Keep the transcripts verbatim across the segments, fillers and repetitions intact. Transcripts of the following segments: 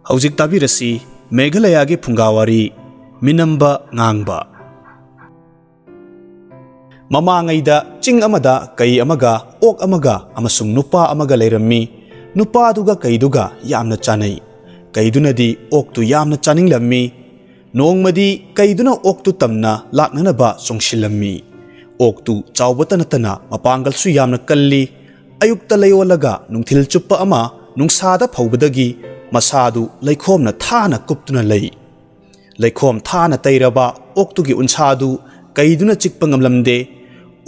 ꯍꯧꯖꯤꯛ ꯇꯥꯕꯤꯔꯁꯤ ꯃꯦꯘꯥꯂꯌꯥꯒꯤ ꯐꯨꯡꯒꯥꯋꯥꯔꯤ, ꯃꯤꯅꯝꯕ ꯉꯥꯡꯕ꯫ ꯃꯃꯥꯡꯉꯩꯗ ꯆꯤꯡ ꯑꯃꯗ ꯀꯩ ꯑꯃꯒ, ꯑꯣꯛ ꯑꯃꯒ ꯑꯃꯁꯨꯡ ꯅꯨꯄꯥ ꯑꯃꯒ ꯂꯩꯔꯝꯃꯤ꯫ ꯅꯨꯄꯥꯗꯨꯒ ꯀꯩꯗꯨꯒ ꯌꯥꯝꯅ ꯆꯥꯅꯩ꯫ ꯀꯩꯗꯨꯅꯗꯤ ꯑꯣꯛꯇꯨ ꯌꯥꯝꯅ ꯆꯥꯅꯤꯡꯂꯝꯃꯤ꯫ ꯅꯣꯡꯃꯗꯤ ꯀꯩꯗꯨꯅ ꯑꯣꯛꯇꯨ ꯇꯝꯅ ꯂꯥꯛꯅꯅꯕ ꯆꯣꯡꯁꯤꯜꯂꯝꯃꯤ꯫ ꯑꯣꯛꯇꯨ ꯆꯥꯎꯕꯇ ꯅꯠꯇꯅ ꯃꯄꯥꯡꯒꯜꯁꯨ ꯌꯥꯝꯅ ꯀꯜꯂꯤ꯫ ꯑꯌꯨꯛꯇ ꯂꯩꯌꯣꯜꯂꯒ ꯅꯨꯡꯊꯤꯜ ꯆꯨꯞꯄ ꯑꯃ ꯅꯨꯡꯁꯥꯗ ꯐꯧꯕꯗꯒꯤ ꯃꯁꯥꯗꯨ ꯂꯩꯈꯣꯝꯅ ꯊꯥꯅ ꯀꯨꯞꯇꯨꯅ ꯂꯩ꯫ ꯂꯩꯈꯣꯝ ꯊꯥꯅ ꯇꯩꯔꯕ ꯑꯣꯛꯇꯨꯒꯤ ꯎꯟꯁꯥꯗꯨ ꯀꯩꯗꯨꯅ ꯆꯤꯛꯄ ꯉꯝꯂꯝꯗꯦ꯫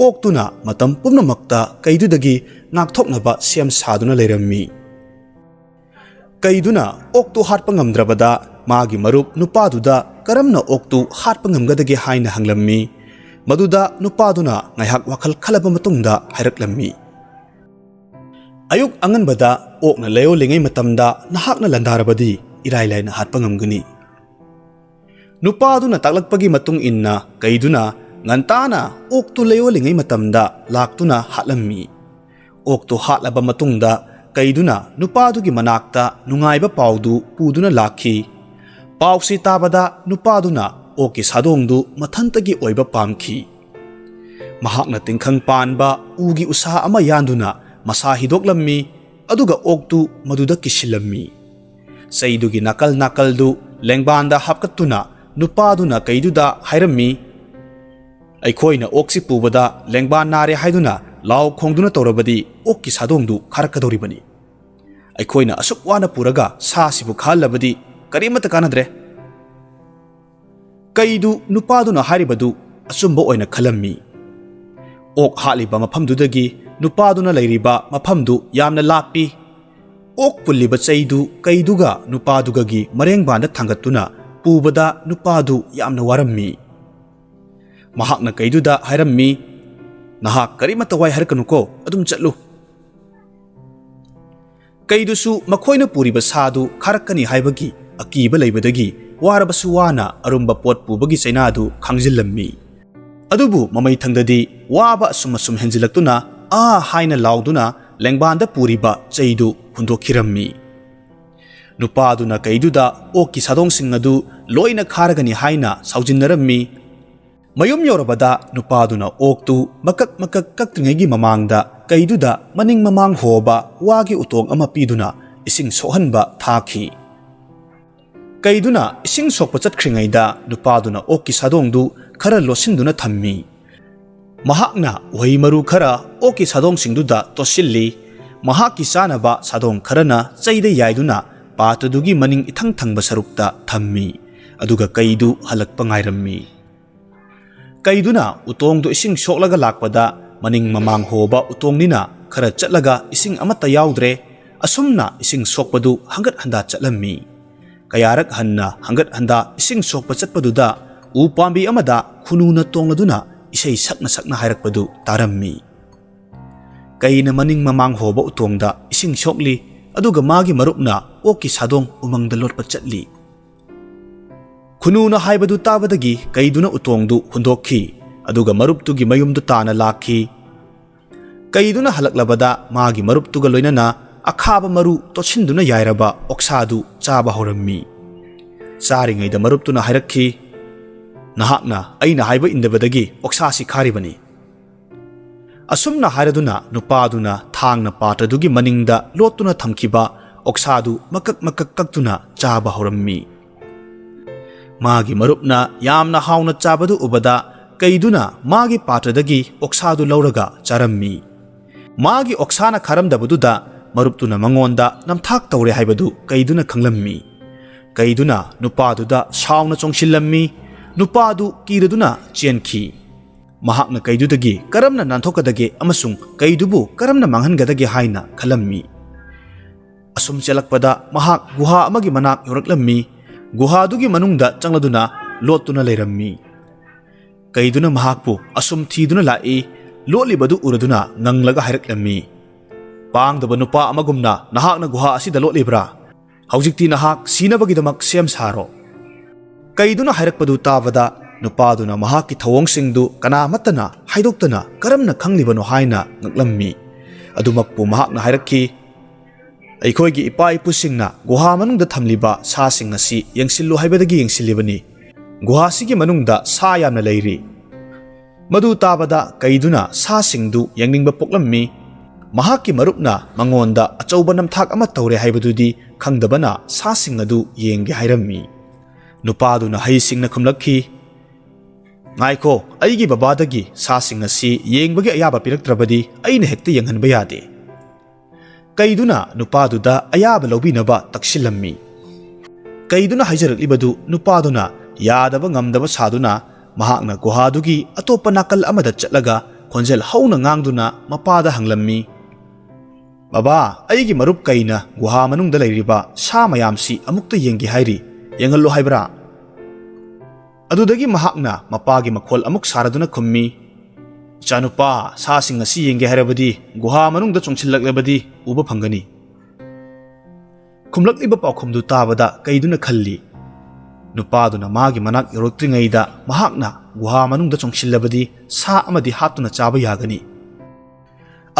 ꯑꯣꯛꯇꯨꯅ ꯃꯇꯝ ꯄꯨꯝꯅꯃꯛꯇ ꯀꯩꯗꯨꯗꯒꯤ ꯉꯥꯛꯊꯣꯛꯅꯕ ꯁꯦꯝ ꯁꯥꯗꯨꯅ ꯂꯩꯔꯝꯃꯤ꯫ ꯀꯩꯗꯨꯅ ꯑꯣꯛꯇꯨ ꯍꯥꯠꯄ ꯉꯝꯗ꯭ꯔꯕꯗ ꯃꯥꯒꯤ ꯃꯔꯨꯞ ꯅꯨꯄꯥꯗꯨꯗ ꯀꯔꯝꯅ ꯑꯣꯛꯇꯨ ꯍꯥꯠꯄ ꯉꯝꯒꯗꯒꯦ ꯍꯥꯏꯅ ꯍꯪꯂꯝꯃꯤ꯫ ꯃꯗꯨꯗ ꯅꯨꯄꯥꯗꯨꯅ ꯉꯥꯏꯍꯥꯛ ꯋꯥꯈꯜ ꯈꯜꯂꯕ ꯃꯇꯨꯡꯗ ꯍꯥꯏꯔꯛꯂꯝꯃꯤ, "ꯑꯌꯨꯛ ꯑꯉꯟꯕꯗ ꯑꯣꯛꯅ ꯂꯩꯌꯣꯜꯂꯤꯉꯩ ꯃꯇꯝꯗ ꯅꯍꯥꯛꯅ ꯂꯥꯟꯗꯥꯔꯕꯗꯤ ꯏꯔꯥꯏ ꯂꯥꯏꯅ ꯍꯥꯠꯄ ꯉꯝꯒꯅꯤ꯫" ꯅꯨꯄꯥꯗꯨꯅ ꯇꯥꯛꯂꯛꯄꯒꯤ ꯃꯇꯨꯡ ꯏꯟꯅ ꯀꯩꯗꯨꯅ ꯉꯟꯇꯥꯅ ꯑꯣꯛꯇꯨ ꯂꯩꯌꯣꯜꯂꯤꯉꯩ ꯃꯇꯝꯗ ꯂꯥꯛꯇꯨꯅ ꯍꯥꯠꯂꯝꯃꯤ꯫ ꯑꯣꯛꯇꯨ ꯍꯥꯠꯂꯕ ꯃꯇꯨꯡꯗ ꯀꯩꯗꯨꯅ ꯅꯨꯄꯥꯗꯨꯒꯤ ꯃꯅꯥꯛꯇ ꯅꯨꯡꯉꯥꯏꯕ ꯄꯥꯎꯗꯨ ꯄꯨꯗꯨꯅ ꯂꯥꯛꯈꯤ꯫ ꯄꯥꯎꯁꯤ ꯇꯥꯕꯗ ꯅꯨꯄꯥꯗꯨꯅ ꯑꯣꯛꯀꯤ ꯁꯥꯗꯣꯡꯗꯨ ꯃꯊꯟꯇꯒꯤ ꯑꯣꯏꯕ ꯄꯥꯝꯈꯤ꯫ ꯃꯍꯥꯛꯅ ꯇꯤꯡꯈꯪ ꯄꯥꯟꯕ ꯎꯒꯤ ꯎꯁꯥ ꯑꯃ ꯌꯥꯟꯗꯨꯅ ꯃꯁꯥ ꯍꯤꯗꯣꯛꯂꯝꯃꯤ, ꯑꯗꯨꯒ ꯑꯣꯛꯇꯨ ꯃꯗꯨꯗ ꯀꯤꯁꯤꯜꯂꯝꯃꯤ꯫ ꯆꯩꯗꯨꯒꯤ ꯅꯥꯀꯜ ꯅꯥꯀꯜꯗꯨ ꯂꯦꯡꯕꯥꯟꯗ ꯍꯥꯞꯀꯠꯇꯨꯅ ꯅꯨꯄꯥꯗꯨꯅ ꯀꯩꯗꯨꯗ ꯍꯥꯏꯔꯝꯃꯤ, "ꯑꯩꯈꯣꯏꯅ ꯑꯣꯛꯁꯤ ꯄꯨꯕꯗ ꯂꯦꯡꯕꯥꯟ ꯅꯥꯔꯦ ꯍꯥꯏꯗꯨꯅ ꯂꯥꯎ ꯈꯣꯡꯗꯨꯅ ꯇꯧꯔꯕꯗꯤ ꯑꯣꯛꯀꯤ ꯁꯥꯗꯣꯡꯗꯨ ꯈꯥꯔꯛꯀꯗꯧꯔꯤꯕꯅꯤ꯫ ꯑꯩꯈꯣꯏꯅ ꯑꯁꯨꯛ ꯋꯥꯅ ꯄꯨꯔꯒ ꯁꯥꯁꯤꯕꯨ ꯈꯥꯍꯜꯂꯕꯗꯤ ꯀꯔꯤꯃꯠꯇ ꯀꯥꯟꯅꯗ꯭ꯔꯦ꯫" ꯀꯩꯗꯨ ꯅꯨꯄꯥꯗꯨꯅ ꯍꯥꯏꯔꯤꯕꯗꯨ ꯑꯆꯨꯝꯕ ꯑꯣꯏꯅ ꯈꯜꯂꯝꯃꯤ꯫ ꯑꯣꯛ ꯍꯥꯠꯂꯤꯕ ꯃꯐꯝꯗꯨꯗꯒꯤ ꯅꯨꯄꯥꯗꯨꯅ ꯂꯩꯔꯤꯕ ꯃꯐꯝꯗꯨ ꯌꯥꯝꯅ ꯂꯥꯞꯄꯤ꯫ ꯑꯣꯛ ꯄꯨꯜꯂꯤꯕ ꯆꯩꯗꯨ ꯀꯩꯗꯨꯒ ꯅꯨꯄꯥꯗꯨꯒꯒꯤ ꯃꯔꯦꯡꯕꯥꯟꯗ ꯊꯥꯡꯒꯠꯇꯨꯅ ꯄꯨꯕꯗ ꯅꯨꯄꯥꯗꯨ ꯌꯥꯝꯅ ꯋꯥꯔꯝꯃꯤ꯫ ꯃꯍꯥꯛꯅ ꯀꯩꯗꯨꯗ ꯍꯥꯏꯔꯝꯃꯤ, "ꯅꯍꯥꯛ ꯀꯔꯤꯃꯠꯇ ꯋꯥꯏ ꯍꯥꯏꯔꯛꯀꯅꯨꯀꯣ, ꯑꯗꯨꯝ ꯆꯠꯂꯨ꯫" ꯀꯩꯗꯨꯁꯨ ꯃꯈꯣꯏꯅ ꯄꯨꯔꯤꯕ ꯁꯥꯗꯨ ꯈꯥꯔꯛꯀꯅꯤ ꯍꯥꯏꯕꯒꯤ ꯑꯀꯤꯕ ꯂꯩꯕꯗꯒꯤ ꯋꯥꯔꯕꯁꯨ ꯋꯥꯅ ꯑꯔꯨꯝꯕ ꯄꯣꯠ ꯄꯨꯕꯒꯤ ꯆꯩꯅꯥꯗꯨ ꯈꯥꯡꯖꯤꯜꯂꯝꯃꯤ꯫ ꯑꯗꯨꯕꯨ ꯃꯃꯩꯊꯪꯗꯗꯤ ꯋꯥꯕ ꯑꯁꯨꯝ ꯑꯁꯨꯝ ꯍꯦꯟꯖꯤꯜꯂꯛꯇꯨꯅ "ꯑꯥ" ꯍꯥꯏꯅ ꯂꯥꯎꯗꯨꯅ ꯂꯦꯡꯕꯥꯟꯗ ꯄꯨꯔꯤꯕ ꯆꯩꯗꯨ ꯍꯨꯟꯗꯣꯛꯈꯤꯔꯝꯃꯤ꯫ ꯅꯨꯄꯥꯗꯨꯅ ꯀꯩꯗꯨꯗ ꯑꯣꯛꯀꯤ ꯁꯥꯗꯣꯡꯁꯤꯡ ꯑꯗꯨ ꯂꯣꯏꯅ ꯈꯥꯔꯒꯅꯤ ꯍꯥꯏꯅ ꯁꯥꯎꯖꯤꯟꯅꯔꯝꯃꯤ꯫ ꯃꯌꯨꯝ ꯌꯧꯔꯕꯗ ꯅꯨꯄꯥꯗꯨꯅ ꯑꯣꯛꯇꯨ ꯃꯀꯛ ꯃꯀꯛ ꯀꯛꯇ꯭ꯔꯤꯉꯩꯒꯤ ꯃꯃꯥꯡꯗ ꯀꯩꯗꯨꯗ ꯃꯅꯤꯡ ꯃꯃꯥꯡ ꯍꯣꯕ ꯋꯥꯒꯤ ꯎꯇꯣꯡ ꯑꯃ ꯄꯤꯗꯨꯅ ꯏꯁꯤꯡ ꯁꯣꯛꯍꯟꯕ ꯊꯥꯈꯤ꯫ ꯀꯩꯗꯨꯅ ꯏꯁꯤꯡ ꯁꯣꯛꯄ ꯆꯠꯈ꯭ꯔꯤꯉꯩꯗ ꯅꯨꯄꯥꯗꯨꯅ ꯑꯣꯛꯀꯤ ꯁꯥꯗꯣꯡꯗꯨ ꯈꯔ ꯂꯣꯠꯁꯤꯟꯗꯨꯅ ꯊꯝꯃꯤ꯫ ꯃꯍꯥꯛꯅ ꯎꯍꯩ ꯃꯔꯨ ꯈꯔ ꯑꯣꯛꯀꯤ ꯁꯥꯗꯣꯡꯁꯤꯡꯗꯨꯗ ꯇꯣꯠꯁꯤꯜꯂꯤ꯫ ꯃꯍꯥꯛꯀꯤ ꯆꯥꯅꯕ ꯁꯥꯗꯣꯡ ꯈꯔꯅ ꯆꯩꯗ ꯌꯥꯏꯗꯨꯅ ꯄꯥꯠꯇꯨꯒꯤ ꯃꯅꯤꯡ ꯏꯊꯪ ꯊꯪꯕ ꯁꯔꯨꯛꯇ ꯊꯝꯃꯤ꯫ ꯑꯗꯨꯒ ꯀꯩꯗꯨ ꯍꯜꯂꯛꯄ ꯉꯥꯏꯔꯝꯃꯤ꯫ ꯀꯩꯗꯨꯅ ꯎꯇꯣꯡꯗꯨ ꯏꯁꯤꯡ ꯁꯣꯛꯂꯒ ꯂꯥꯛꯄꯗ ꯃꯅꯤꯡ ꯃꯃꯥꯡ ꯍꯣꯕ ꯎꯇꯣꯡꯅꯤꯅ ꯈꯔ ꯆꯠꯂꯒ ꯏꯁꯤꯡ ꯑꯃꯠꯇ ꯌꯥꯎꯗ꯭ꯔꯦ꯫ ꯑꯁꯨꯝꯅ ꯏꯁꯤꯡ ꯁꯣꯛꯄꯗꯨ ꯍꯪꯒꯠ ꯍꯟꯗꯥ ꯆꯠꯂꯝꯃꯤ꯫ ꯀꯌꯥꯔꯛ ꯍꯟꯅ ꯍꯪꯒꯠ ꯍꯟꯗꯥ ꯏꯁꯤꯡ ꯁꯣꯛꯄ ꯆꯠꯄꯗꯨꯗ ꯎ ꯄꯥꯝꯕꯤ ꯑꯃꯗ ꯈꯨꯅꯨꯅ ꯇꯣꯡꯂꯗꯨꯅ ꯏꯁꯩ ꯁꯛꯅ ꯁꯛꯅ ꯍꯥꯏꯔꯛꯄꯗꯨ ꯇꯥꯔꯝꯃꯤ꯫ ꯀꯩꯅ ꯃꯅꯤꯡ ꯃꯃꯥꯡ ꯍꯣꯕ ꯎꯇꯣꯡꯗ ꯏꯁꯤꯡ ꯁꯣꯛꯂꯤ, ꯑꯗꯨꯒ ꯃꯥꯒꯤ ꯃꯔꯨꯞꯅ ꯑꯣꯛꯀꯤ ꯁꯥꯗꯣꯡ ꯎꯃꯪꯗ ꯂꯣꯠꯄ ꯆꯠꯂꯤ꯫ ꯈꯨꯅꯨꯅ ꯍꯥꯏꯕꯗꯨ ꯇꯥꯕꯗꯒꯤ ꯀꯩꯗꯨꯅ ꯎꯇꯣꯡꯗꯨ ꯍꯨꯟꯗꯣꯛꯈꯤ, ꯑꯗꯨꯒ ꯃꯔꯨꯞꯇꯨꯒꯤ ꯃꯌꯨꯝꯗꯨ ꯇꯥꯅ ꯂꯥꯛꯈꯤ꯫ ꯀꯩꯗꯨꯅ ꯍꯜꯂꯛꯂꯕꯗ ꯃꯥꯒꯤ ꯃꯔꯨꯞꯇꯨꯒ ꯂꯣꯏꯅꯅ ꯑꯈꯥꯕ ꯃꯔꯨ ꯇꯣꯠꯁꯤꯟꯗꯨꯅ ꯌꯥꯏꯔꯕ ꯑꯣꯛꯁꯥꯗꯨ ꯆꯥꯕ ꯍꯧꯔꯝꯃꯤ꯫ ꯆꯥꯔꯤꯉꯩꯗ ꯃꯔꯨꯞꯇꯨꯅ ꯍꯥꯏꯔꯛꯈꯤ, "ꯅꯍꯥꯛꯅ ꯑꯩꯅ ꯍꯥꯏꯕ ꯏꯟꯗꯕꯗꯒꯤ ꯑꯣꯛꯁꯥꯁꯤ ꯈꯥꯔꯤꯕꯅꯤ"꯫ ꯑꯁꯨꯝꯅ ꯍꯥꯏꯔꯗꯨꯅ ꯅꯨꯄꯥꯗꯨꯅ ꯊꯥꯡꯅ ꯄꯥꯇ꯭ꯔꯗꯨꯒꯤ ꯃꯅꯤꯡꯗ ꯂꯣꯠꯇꯨꯅ ꯊꯝꯈꯤꯕ ꯑꯣꯛꯁꯥꯗꯨ ꯃꯀꯛ ꯃꯀꯛ ꯀꯛꯇꯨꯅ ꯆꯥꯕ ꯍꯧꯔꯝꯃꯤ꯫ ꯃꯥꯒꯤ ꯃꯔꯨꯞꯅ ꯌꯥꯝꯅ ꯍꯥꯎꯅ ꯆꯥꯕꯗꯨ ꯎꯕꯗ ꯀꯩꯗꯨꯅ ꯃꯥꯒꯤ ꯄꯥꯇ꯭ꯔꯗꯒꯤ ꯑꯣꯛꯁꯥꯗꯨ ꯂꯧꯔꯒ ꯆꯥꯔꯝꯃꯤ꯫ ꯃꯥꯒꯤ ꯑꯣꯛꯁꯥꯅ ꯈꯥꯔꯝꯗꯕꯗꯨꯗ ꯃꯔꯨꯞꯇꯨꯅ ꯃꯉꯣꯟꯗ ꯅꯝꯊꯥꯛ ꯇꯧꯔꯦ ꯍꯥꯏꯕꯗꯨ ꯀꯩꯗꯨꯅ ꯈꯪꯂꯝꯃꯤ꯫ ꯀꯩꯗꯨꯅ ꯅꯨꯄꯥꯗꯨꯗ ꯁꯥꯎꯅ ꯆꯣꯡꯁꯤꯜꯂꯝꯃꯤ꯫ ꯅꯨꯄꯥꯗꯨ ꯀꯤꯔꯗꯨꯅ ꯆꯦꯟꯈꯤ꯫ ꯃꯍꯥꯛꯅ ꯀꯩꯗꯨꯗꯒꯤ ꯀꯔꯝꯅ ꯅꯥꯟꯊꯣꯛꯀꯗꯒꯦ ꯑꯃꯁꯨꯡ ꯀꯩꯗꯨꯕꯨ ꯀꯔꯝꯅ ꯃꯥꯡꯍꯟꯒꯗꯒꯦ ꯍꯥꯏꯅ ꯈꯜꯂꯝꯃꯤ꯫ ꯑꯁꯨꯝ ꯆꯦꯜꯂꯛꯄꯗ ꯃꯍꯥꯛ ꯒꯨꯍꯥ ꯑꯃꯒꯤ ꯃꯅꯥꯛ ꯌꯧꯔꯛꯂꯝꯃꯤ꯫ ꯒꯨꯍꯥꯗꯨꯒꯤ ꯃꯅꯨꯡꯗ ꯆꯪꯂꯗꯨꯅ ꯂꯣꯠꯇꯨꯅ ꯂꯩꯔꯝꯃꯤ꯫ ꯀꯩꯗꯨꯅ ꯃꯍꯥꯛꯄꯨ ꯑꯁꯨꯝ ꯊꯤꯗꯨꯅ ꯂꯥꯛꯏ꯫ ꯂꯣꯠꯂꯤꯕꯗꯨ ꯎꯔꯗꯨꯅ ꯉꯪꯂꯒ ꯍꯥꯏꯔꯛꯂꯝꯃꯤ, "ꯄꯥꯡꯗꯕ ꯅꯨꯄꯥ ꯑꯃꯒꯨꯝꯅ ꯅꯍꯥꯛꯅ ꯒꯨꯍꯥ ꯑꯁꯤꯗ ꯂꯣꯠꯂꯤꯕ꯭ꯔꯥ? ꯍꯧꯖꯤꯛꯇꯤ ꯅꯍꯥꯛ ꯁꯤꯅꯕꯒꯤꯗꯃꯛ ꯁꯦꯝ ꯁꯥꯔꯣ"꯫ ꯀꯩꯗꯨꯅ ꯍꯥꯏꯔꯛꯄꯗꯨ ꯇꯥꯕꯗ ꯅꯨꯄꯥꯗꯨꯅ ꯃꯍꯥꯛꯀꯤ ꯊꯧꯑꯣꯡꯁꯤꯡꯗꯨ ꯀꯅꯥꯃꯠꯇꯅ ꯍꯥꯏꯗꯣꯛꯇꯅ ꯀꯔꯝꯅ ꯈꯪꯂꯤꯕꯅꯣ ꯍꯥꯏꯅ ꯉꯛꯂꯝꯃꯤ꯫ ꯑꯗꯨꯃꯛꯄꯨ ꯃꯍꯥꯛꯅ ꯍꯥꯏꯔꯛꯈꯤ, "ꯑꯩꯈꯣꯏꯒꯤ ꯏꯄꯥ ꯏꯄꯨꯁꯤꯡꯅ ꯒꯨꯍꯥ ꯃꯅꯨꯡꯗ ꯊꯝꯂꯤꯕ ꯁꯥꯁꯤꯡ ꯑꯁꯤ ꯌꯦꯡꯁꯤꯜꯂꯨ ꯍꯥꯏꯕꯗꯒꯤ ꯌꯦꯡꯁꯤꯜꯂꯤꯕꯅꯤ꯫ ꯒꯨꯍꯥꯁꯤꯒꯤ ꯃꯅꯨꯡꯗ ꯁꯥ ꯌꯥꯝꯅ ꯂꯩꯔꯤ꯫" ꯃꯗꯨ ꯇꯥꯕꯗ ꯀꯩꯗꯨꯅ ꯁꯥꯁꯤꯡꯗꯨ ꯌꯦꯡꯅꯤꯡꯕ ꯄꯣꯛꯂꯝꯃꯤ꯫ ꯃꯍꯥꯛꯀꯤ ꯃꯔꯨꯞꯅ ꯃꯉꯣꯟꯗ ꯑꯆꯧꯕ ꯅꯝꯊꯥꯛ ꯑꯃ ꯇꯧꯔꯦ ꯍꯥꯏꯕꯗꯨꯗꯤ ꯈꯪꯗꯕꯅ ꯁꯥꯁꯤꯡ ꯑꯗꯨ ꯌꯦꯡꯒꯦ ꯍꯥꯏꯔꯝꯃꯤ꯫ ꯅꯨꯄꯥꯗꯨꯅ ꯍꯩꯁꯤꯡꯅ ꯈꯨꯝꯂꯛꯈꯤ, "ꯉꯥꯏꯈꯣ, ꯑꯩꯒꯤ ꯕꯕꯥꯗꯒꯤ ꯁꯥꯁꯤꯡ ꯑꯁꯤ ꯌꯦꯡꯕꯒꯤ ꯑꯌꯥꯕ ꯄꯤꯔꯛꯇ꯭ꯔꯕꯗꯤ ꯑꯩꯅ ꯍꯦꯛꯇ ꯌꯦꯡꯍꯟꯕ ꯌꯥꯗꯦ꯫" ꯀꯩꯗꯨꯅ ꯅꯨꯄꯥꯗꯨꯗ ꯑꯌꯥꯕ ꯂꯧꯕꯤꯅꯕ ꯇꯛꯁꯤꯜꯂꯝꯃꯤ꯫ ꯀꯩꯗꯨꯅ ꯍꯥꯏꯖꯔꯛꯂꯤꯕꯗꯨ ꯅꯨꯄꯥꯗꯨꯅ ꯌꯥꯗꯕ ꯉꯝꯗꯕ ꯁꯥꯗꯨꯅ ꯃꯍꯥꯛꯅ ꯒꯨꯍꯥꯗꯨꯒꯤ ꯑꯇꯣꯞꯄ ꯅꯥꯀꯜ ꯑꯃꯗ ꯆꯠꯂꯒ ꯈꯣꯟꯖꯦꯜ ꯍꯧꯅ ꯉꯥꯡꯗꯨꯅ ꯃꯄꯥꯗ ꯍꯪꯂꯝꯃꯤ, "ꯕꯕꯥ, ꯑꯩꯒꯤ ꯃꯔꯨꯞ ꯀꯩꯅ ꯒꯨꯍꯥ ꯃꯅꯨꯡꯗ ꯂꯩꯔꯤꯕ ꯁꯥ ꯃꯌꯥꯝꯁꯤ ꯑꯃꯨꯛꯇ ꯌꯦꯡꯒꯦ ꯍꯥꯏꯔꯤ, ꯌꯦꯡꯍꯜꯂꯣ ꯍꯥꯏꯕ꯭ꯔꯥ?" ꯑꯗꯨꯗꯒꯤ ꯃꯍꯥꯛꯅ ꯃꯄꯥꯒꯤ ꯃꯈꯣꯜ ꯑꯃꯨꯛ ꯁꯥꯔꯗꯨꯅ ꯈꯨꯝꯃꯤ, "ꯏꯆꯥꯅꯨꯄꯥ, ꯁꯥꯁꯤꯡ ꯑꯁꯤ ꯌꯦꯡꯒꯦ ꯍꯥꯏꯔꯕꯗꯤ ꯒꯨꯍꯥ ꯃꯅꯨꯡꯗ ꯆꯣꯡꯁꯤꯜꯂꯛꯂꯕꯗꯤ ꯎꯕ ꯐꯪꯒꯅꯤ꯫" ꯈꯨꯝꯂꯛꯂꯤꯕ ꯄꯥꯎꯈꯨꯝꯗꯨ ꯇꯥꯕꯗ ꯀꯩꯗꯨꯅ ꯈꯜꯂꯤ, ꯅꯨꯄꯥꯗꯨꯅ ꯃꯥꯒꯤ ꯃꯅꯥꯛ ꯌꯧꯔꯛꯇ꯭ꯔꯤꯉꯩꯗ ꯃꯍꯥꯛꯅ ꯒꯨꯍꯥ ꯃꯅꯨꯡꯗ ꯆꯣꯡꯁꯤꯜꯂꯕꯗꯤ ꯁꯥ ꯑꯃꯗꯤ ꯍꯥꯠꯇꯨꯅ ꯆꯥꯕ ꯌꯥꯒꯅꯤ꯫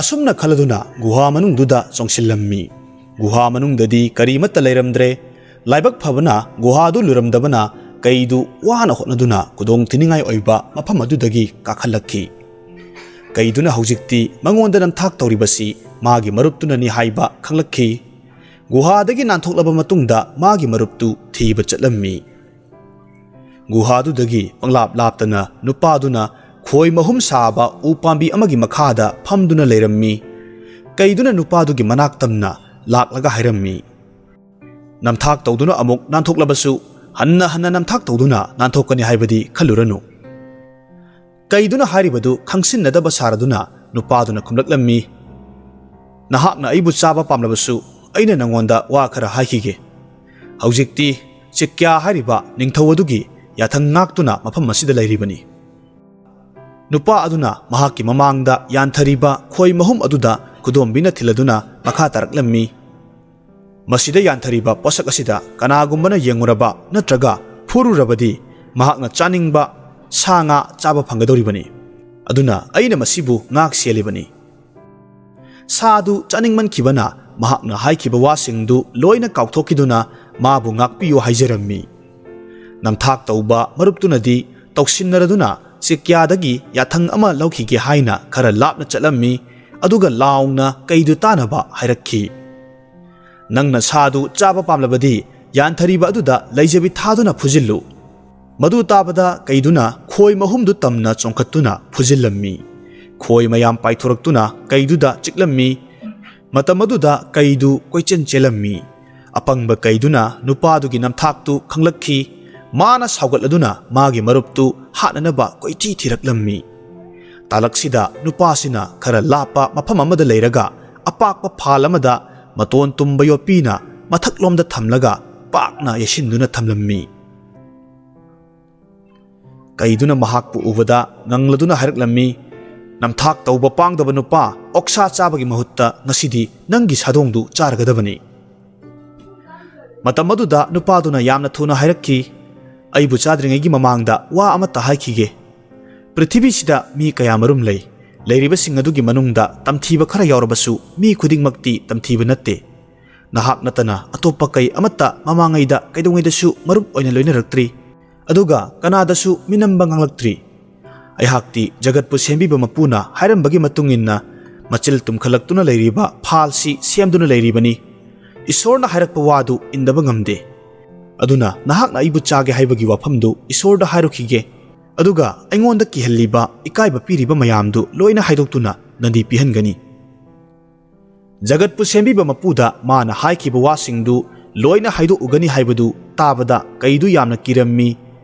ꯑꯁꯨꯝꯅ ꯈꯜꯂꯗꯨꯅ ꯒꯨꯍꯥ ꯃꯅꯨꯡꯗꯨꯗ ꯆꯣꯡꯁꯤꯜꯂꯝꯃꯤ꯫ ꯒꯨꯍꯥ ꯃꯅꯨꯡꯗꯗꯤ ꯀꯔꯤꯃꯠꯇ ꯂꯩꯔꯝꯗ꯭ꯔꯦ꯫ ꯂꯥꯏꯕꯛ ꯐꯕꯅ ꯒꯨꯍꯥꯗꯨ ꯂꯨꯔꯝꯗꯕꯅ ꯀꯩꯗꯨ ꯋꯥꯅ ꯍꯣꯠꯅꯗꯨꯅ ꯈꯨꯗꯣꯡ ꯊꯤꯅꯤꯡꯉꯥꯏ ꯑꯣꯏꯕ ꯃꯐꯝ ꯑꯗꯨꯗꯒꯤ ꯀꯥꯈꯠꯂꯛꯈꯤ꯫ ꯀꯩꯗꯨꯅ ꯍꯧꯖꯤꯛꯇꯤ ꯃꯉꯣꯟꯗ ꯅꯝꯊꯥꯛ ꯇꯧꯔꯤꯕꯁꯤ ꯃꯥꯒꯤ ꯃꯔꯨꯞꯇꯨꯅꯅꯤ ꯍꯥꯏꯕ ꯈꯪꯂꯛꯈꯤ꯫ ꯒꯨꯍꯥꯗꯒꯤ ꯅꯥꯟꯊꯣꯛꯂꯕ ꯃꯇꯨꯡꯗ ꯃꯥꯒꯤ ꯃꯔꯨꯞꯇꯨ ꯊꯤꯕ ꯆꯠꯂꯝꯃꯤ꯫ ꯒꯨꯍꯥꯗꯨꯗꯒꯤ ꯄꯪꯂꯥꯞ ꯂꯥꯞꯇꯅ ꯅꯨꯄꯥꯗꯨꯅ ꯈꯣꯏ ꯃꯍꯨꯝ ꯁꯥꯕ ꯎ ꯄꯥꯝꯕꯤ ꯑꯃꯒꯤ ꯃꯈꯥꯗ ꯐꯝꯗꯨꯅ ꯂꯩꯔꯝꯃꯤ꯫ ꯀꯩꯗꯨꯅ ꯅꯨꯄꯥꯗꯨꯒꯤ ꯃꯅꯥꯛ ꯇꯝꯅ ꯂꯥꯛꯂꯒ ꯍꯥꯏꯔꯝꯃꯤ, "ꯅꯝꯊꯥꯛ ꯇꯧꯗꯨꯅ ꯑꯃꯨꯛ ꯅꯥꯟꯊꯣꯛꯂꯕꯁꯨ ꯍꯟꯅ ꯍꯟꯅ ꯅꯝꯊꯥꯛ ꯇꯧꯗꯨꯅ ꯅꯥꯟꯊꯣꯛꯀꯅꯤ ꯍꯥꯏꯕꯗꯤ ꯈꯜꯂꯨꯔꯅꯨ꯫" ꯀꯩꯗꯨꯅ ꯍꯥꯏꯔꯤꯕꯗꯨ ꯈꯪꯁꯤꯟꯅꯗꯕ ꯁꯥꯔꯗꯨꯅ ꯅꯨꯄꯥꯗꯨꯅ ꯈꯨꯝꯂꯛꯂꯝꯃꯤ, "ꯅꯍꯥꯛꯅ ꯑꯩꯕꯨ ꯆꯥꯕ ꯄꯥꯝꯂꯕꯁꯨ ꯑꯩꯅ ꯅꯉꯣꯟꯗ ꯋꯥ ꯈꯔ ꯍꯥꯏꯈꯤꯒꯦ꯫ ꯍꯧꯖꯤꯛꯇꯤ ꯆꯤꯛꯀ꯭ꯌꯥ ꯍꯥꯏꯔꯤꯕ ꯅꯤꯡꯊꯧ ꯑꯗꯨꯒꯤ ꯌꯥꯊꯪ ꯉꯥꯛꯇꯨꯅ ꯃꯐꯝ ꯑꯁꯤꯗ ꯂꯩꯔꯤꯕꯅꯤ꯫" ꯅꯨꯄꯥ ꯑꯗꯨꯅ ꯃꯍꯥꯛꯀꯤ ꯃꯃꯥꯡꯗ ꯌꯥꯟꯊꯔꯤꯕ ꯈꯣꯏ ꯃꯍꯨꯝ ꯑꯗꯨꯗ ꯈꯨꯗꯣꯝꯕꯤꯅ ꯊꯤꯜꯂꯗꯨꯅ ꯃꯈꯥ ꯇꯥꯔꯛꯂꯝꯃꯤ, "ꯃꯁꯤꯗ ꯌꯥꯟꯊꯔꯤꯕ ꯄꯣꯠꯁꯛ ꯑꯁꯤꯗ ꯀꯅꯥꯒꯨꯝꯕꯅ ꯌꯦꯡꯉꯨꯔꯕ ꯅꯠꯇ꯭ꯔꯒ ꯐꯨꯔꯨꯔꯕꯗꯤ ꯃꯍꯥꯛꯅ ꯆꯥꯅꯤꯡꯕ ꯁꯥ ꯉꯥ ꯆꯥꯕ ꯐꯪꯒꯗꯧꯔꯤꯕꯅꯤ꯫ ꯑꯗꯨꯅ ꯑꯩꯅ ꯃꯁꯤꯕꯨ ꯉꯥꯛ ꯁꯦꯜꯂꯤꯕꯅꯤ꯫ ꯁꯥ ꯑꯗꯨ ꯆꯥꯅꯤꯡꯃꯟꯈꯤꯕꯅ ꯃꯍꯥꯛꯅ ꯍꯥꯏꯈꯤꯕ ꯋꯥꯁꯤꯡꯗꯨ ꯂꯣꯏꯅ ꯀꯥꯎꯊꯣꯛꯈꯤꯗꯨꯅ ꯃꯥꯕꯨ ꯉꯥꯛꯄꯤꯌꯨ ꯍꯥꯏꯖꯔꯝꯃꯤ꯫ ꯅꯝꯊꯥꯛ ꯇꯧꯕ ꯃꯔꯨꯞꯇꯨꯅꯗꯤ ꯇꯧꯁꯤꯟꯅꯔꯗꯨꯅ ꯆꯤꯛꯌꯥꯗꯒꯤ ꯌꯥꯊꯪ ꯑꯃ ꯂꯧꯈꯤꯒꯦ ꯍꯥꯏꯅ ꯈꯔ ꯂꯥꯞꯅ ꯆꯠꯂꯝꯃꯤ, ꯑꯗꯨꯒ ꯂꯥꯎꯅ ꯀꯩꯗꯨ ꯇꯥꯅꯕ ꯍꯥꯏꯔꯛꯈꯤ꯫ "ꯅꯪꯅ ꯁꯥꯗꯨ ꯆꯥꯕ ꯄꯥꯝꯂꯕꯗꯤ ꯌꯥꯟꯊꯔꯤꯕ ꯑꯗꯨꯗ ꯂꯩꯖꯕꯤ ꯊꯥꯗꯨꯅ ꯐꯨꯖꯤꯜꯂꯨ꯫" ꯃꯗꯨ ꯇꯥꯕꯗ ꯀꯩꯗꯨꯅ ꯈꯣꯏ ꯃꯍꯨꯝꯗꯨ ꯇꯝꯅ ꯆꯣꯡꯈꯠꯇꯨꯅ ꯐꯨꯖꯤꯜꯂꯝꯃꯤ꯫ ꯈꯣꯏ ꯃꯌꯥꯝ ꯄꯥꯏꯊꯣꯔꯛꯇꯨꯅ ꯀꯩꯗꯨꯗ ꯆꯤꯛꯂꯝꯃꯤ꯫ ꯃꯇꯝ ꯑꯗꯨꯗ ꯀꯩꯗꯨ ꯀꯣꯏꯆꯦꯟ ꯆꯦꯜꯂꯝꯃꯤ꯫ ꯑꯄꯪꯕ ꯀꯩꯗꯨꯅ ꯅꯨꯄꯥꯗꯨꯒꯤ ꯅꯝꯊꯥꯛꯇꯨ ꯈꯪꯂꯛꯈꯤ꯫ ꯃꯥꯅ ꯁꯥꯎꯒꯠꯂꯗꯨꯅ ꯃꯥꯒꯤ ꯃꯔꯨꯞꯇꯨ ꯍꯥꯠꯅꯅꯕ ꯀꯣꯏꯊꯤ ꯊꯤꯔꯛꯂꯝꯃꯤ꯫ ꯇꯥꯂꯛꯁꯤꯗ ꯅꯨꯄꯥꯁꯤꯅ ꯈꯔ ꯂꯥꯞꯄ ꯃꯐꯝ ꯑꯃꯗ ꯂꯩꯔꯒ ꯑꯄꯥꯛꯄ ꯐꯥꯜ ꯑꯃꯗ ꯃꯇꯣꯟ ꯇꯨꯝꯕ ꯌꯣꯠꯄꯤꯅ ꯃꯊꯛꯂꯣꯝꯗ ꯊꯝꯂꯒ ꯄꯥꯛꯅ ꯌꯩꯁꯤꯟꯗꯨꯅ ꯊꯝꯂꯝꯃꯤ꯫ ꯀꯩꯗꯨꯅ ꯃꯍꯥꯛꯄꯨ ꯎꯕꯗ ꯉꯪꯂꯗꯨꯅ ꯍꯥꯏꯔꯛꯂꯝꯃꯤ, "ꯅꯝꯊꯥꯛ ꯇꯧꯕ ꯄꯥꯡꯗꯕ ꯅꯨꯄꯥ, ꯑꯣꯛꯁꯥ ꯆꯥꯕꯒꯤ ꯃꯍꯨꯠꯇ ꯉꯁꯤꯗꯤ ꯅꯪꯒꯤ ꯁꯥꯗꯣꯡꯗꯨ ꯆꯥꯔꯒꯗꯕꯅꯤ꯫" ꯃꯇꯝ ꯑꯗꯨꯗ ꯅꯨꯄꯥꯗꯨꯅ ꯌꯥꯝꯅ ꯊꯨꯅ ꯍꯥꯏꯔꯛꯈꯤ, "ꯑꯩꯕꯨ ꯆꯥꯗ꯭ꯔꯤꯉꯩꯒꯤ ꯃꯃꯥꯡꯗ ꯋꯥ ꯑꯃꯠꯇ ꯍꯥꯏꯈꯤꯒꯦ꯫ ꯄ꯭ꯔꯤꯊꯤꯕꯤꯁꯤꯗ ꯃꯤ ꯀꯌꯥ ꯃꯔꯨꯝ ꯂꯩ꯫ ꯂꯩꯔꯤꯕꯁꯤꯡ ꯑꯗꯨꯒꯤ ꯃꯅꯨꯡꯗ ꯇꯝꯊꯤꯕ ꯈꯔ ꯌꯥꯎꯔꯕꯁꯨ ꯃꯤ ꯈꯨꯗꯤꯡꯃꯛꯇꯤ ꯇꯝꯊꯤꯕ ꯅꯠꯇꯦ꯫ ꯅꯍꯥꯛ ꯅꯠꯇꯅ ꯑꯇꯣꯞꯄ ꯀꯩ ꯑꯃꯠꯇ ꯃꯃꯥꯡꯉꯩꯗ ꯀꯩꯗꯧꯉꯩꯗꯁꯨ ꯃꯔꯨꯞ ꯑꯣꯏꯅ ꯂꯣꯏꯅꯔꯛꯇ꯭ꯔꯤ꯫ ꯑꯗꯨꯒ ꯀꯅꯥꯗꯁꯨ ꯃꯤꯅꯝꯕ ꯉꯥꯡꯂꯛꯇ꯭ꯔꯤ꯫ ꯑꯩꯍꯥꯛꯇꯤ ꯖꯒꯠꯄꯨ ꯁꯦꯝꯕꯤꯕ ꯃꯄꯨꯅ ꯍꯥꯏꯔꯝꯕꯒꯤ ꯃꯇꯨꯡ ꯏꯟꯅ ꯃꯆꯤꯜ ꯇꯨꯝꯈꯠꯂꯛꯇꯨꯅ ꯂꯩꯔꯤꯕ ꯐꯥꯜꯁꯤ ꯁꯦꯝꯗꯨꯅ ꯂꯩꯔꯤꯕꯅꯤ꯫ ꯏꯁꯣꯔꯅ ꯍꯥꯏꯔꯛꯄ ꯋꯥꯗꯨ ꯏꯟꯗꯕ ꯉꯝꯗꯦ꯫ ꯑꯗꯨꯅ ꯅꯍꯥꯛꯅ ꯑꯩꯕꯨ ꯆꯥꯒꯦ ꯍꯥꯏꯕꯒꯤ ꯋꯥꯐꯝꯗꯨ ꯏꯁꯣꯔꯗ ꯍꯥꯏꯔꯨꯈꯤꯒꯦ꯫ ꯑꯗꯨꯒ ꯑꯩꯉꯣꯟꯗ ꯀꯤꯍꯜꯂꯤꯕ, ꯏꯀꯥꯏꯕ ꯄꯤꯔꯤꯕ ꯃꯌꯥꯝꯗꯨ ꯂꯣꯏꯅ ꯍꯥꯏꯗꯣꯛꯇꯨꯅ ꯅꯟꯗꯤ ꯄꯤꯍꯟꯒꯅꯤ꯫" ꯖꯒꯠꯄꯨ ꯁꯦꯝꯕꯤꯕ ꯃꯄꯨꯗ ꯃꯥꯅ ꯍꯥꯏꯈꯤꯕ ꯋꯥꯁꯤꯡꯗꯨ ꯂꯣꯏꯅ ꯍꯥꯏꯗꯣꯛꯎꯒꯅꯤ ꯍꯥꯏꯕꯗꯨ ꯇꯥꯕꯗ ꯀꯩꯗꯨ ꯌꯥꯝꯅ ꯀꯤꯔꯝꯃꯤ꯫